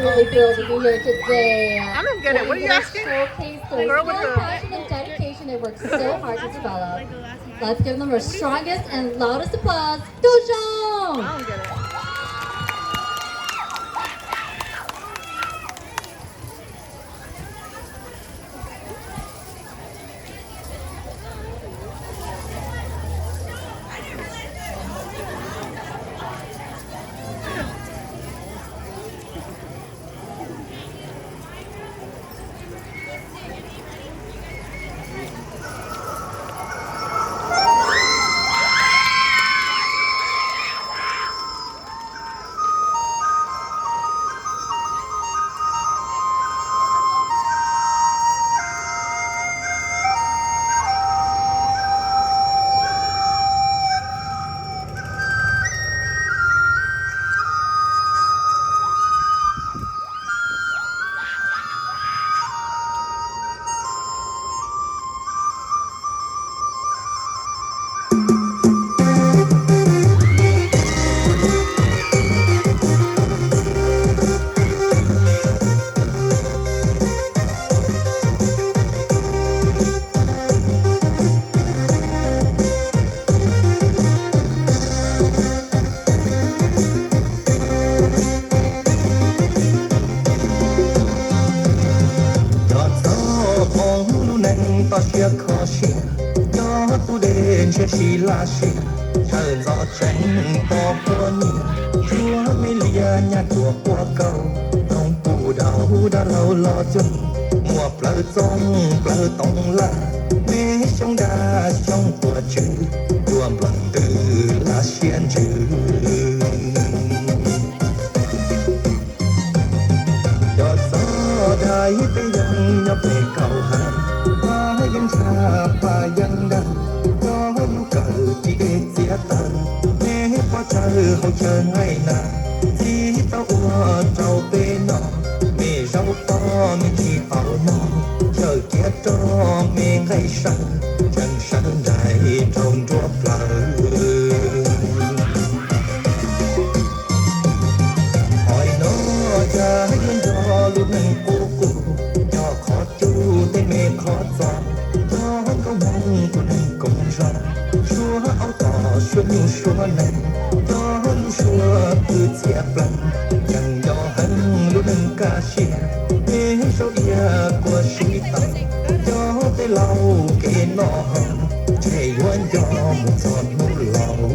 Absolutely thrilled to be here today. I don't get it. What are you asking? Showcase their skill, passion, and dedication they worked so hard to develop. Let's give them our strongest and loudest applause. Go Zhong! I don't get it. Cov txhob qhov lub neej toj siab kho siab, cov tus dej ntshiab si laj siab, sawv ntxov tseeb pom quab nyiam, tsuab me liab nyab cuag quab kaus, rooj pum daus dab laug los cuag, muaj plawv txooj plawv toov laj, me xyoob dab xyoob quav tsw, cuag nplooj ntws laj siab ntsws. Cov txhob dag ib peb yeeg nyob pem kaum hav, pab yeej ntshab pab yeej dag, cov lub kawm tsis dej txiav taws, me pov tsawg hauv chaw nqaij na, txiv tau ua rau peb noj, me zaub pob me tsis tau noj, chaw kiav roj me nqaij saw, tseem sawv nraim rau nruab plawv. Hos no cas yuav nco lub neej qub qus, nco qhov cub tej me qhov txos, nco nkauj Hmoob tus neeg koom zos, suab aub tom suab nyuj suab nees, nco lub suab pw txhiab plees, yeej nco heev lub neej kaj siab, tej zaub iab kuaj sib taus, nco tej laus kev noj haus, ntshe yuav nco mus txog hnub laus.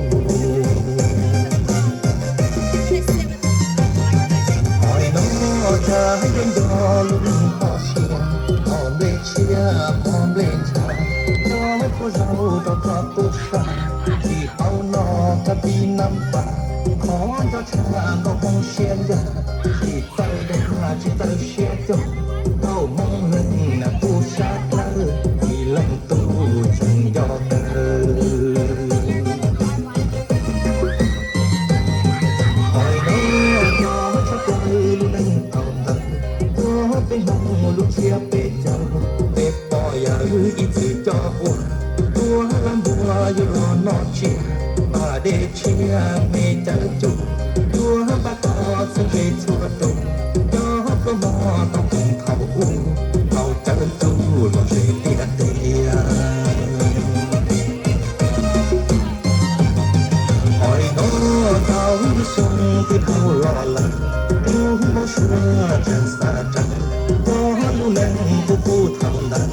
Hos no cas yuav nco lub neej toj siab, hmo nplej tshiab hmo nplej ntshav, nco kuj zaum rau txoj tub sab, tsis paub noj kab pib nab pas, qhov nco tshaj nkauj Hmoob siab ncaj, tsis txawj dag tsis txawj siab cog, nkauj Hmoob neeg na tub sab dawb, tsis leej tub tseem nco kawg. Hos no yog tshaj plaws lub neej tau ntawd, tuag peb Hmoob lub tshiab peb caug, peb pog yawg ib txwm coj ua, tuag lab npua yuav los noj tsiaj, npaj dej tshiab me cawv cuj, tuag npaj toj txheeb ze txhua tus, cov pluas mog tau koom thaum ub, tau cawv cuj los ze tiag tiag. Hos no tau lub xyoo twb dhau los lawm, lub npau suav tseem xav tawm, nco lub neej qub qus thaum ntawd,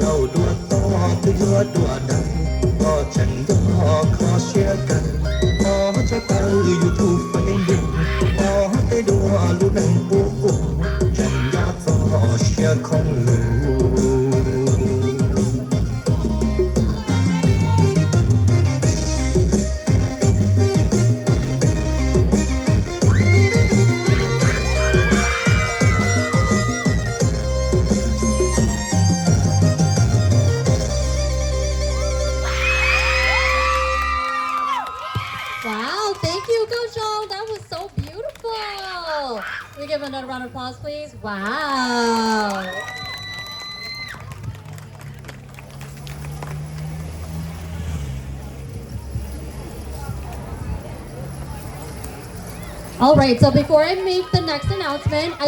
yau dua toj twb yuav dua daws, nco tseem nco kho siab kawg, nco tshaj tawm YouTube Facebook, nco tej dua lub neej qub qus, tseem nco txog siab khoom lus. Wow, thank you, Nkauj Zoo. That was so beautiful. Can we give another round of applause, please? Wow. All right, so before I make the next announcement, I